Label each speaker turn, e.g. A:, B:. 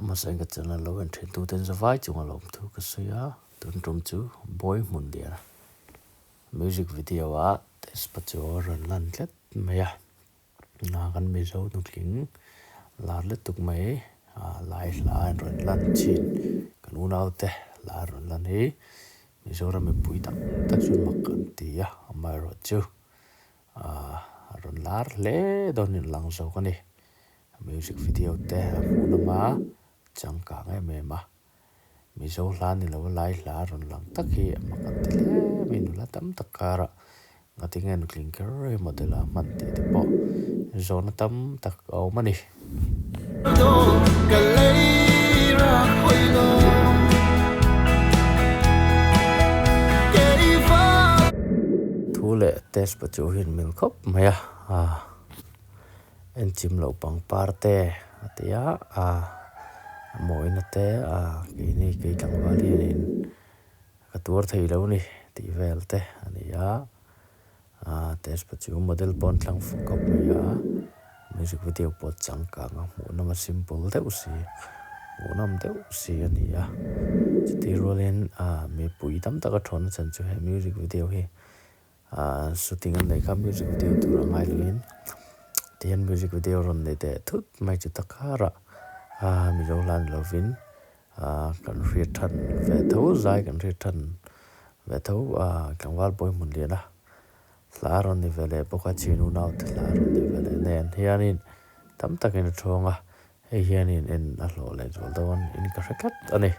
A: Hmasain ka channel lo en thin tuten zavai chunga lawmthu ka sawi a, tun tum chu Bawi hmun liana music video ah test pachu a rawn lan tlat mai a, kan Mizo nutling lar lutuk mai lai hla an rawn lan thin kan unaute hla an rawn lan hi Mizoram mipui tam tak chu mak an ti a, amaherawhchu a rawn lar hle dawnin a lang zawk a ni. Music video te a hmuh nawm a, changkang em em a. Mizo hla ni lo lai hla rawn lang tak hi a hma kan ti hle mai nula tam tak karah ngatinge nutling kher hi model ah hman tih te pawh zawhna tam tak a awm a ni. Thu leh test pachu hi an mil khawp mai a. Enchim loh pangpar te a ti a, a mawina te a keini kei tlangval hianin ka tuar thei lo ni tih vel te a ni a, a test pawh chu model pawh an thlang fuh khawp mai a, music video pawh changkang a hmuh nawm a simple deuh si hmuhnawm deuh si a ni a, chutih rualin a mipui tam tak a thawn chan chu he music video hi. Ahh shooting an neih kha music video tur a ngai loin tihian music video rawn nei teh thut mai chu ta karah ahh mizo hla ni lovin ahh kan hriat than ve tho zai kan hriat than ve tho ahh tlangval pawi hmun lian a hla rawn ni ve leh bawk a chhinu naute hla rawn ni ve leh nen hianin tam takin a thawng a hei hianin en a hlawh leh zual dawn in ka hre tlat a ni.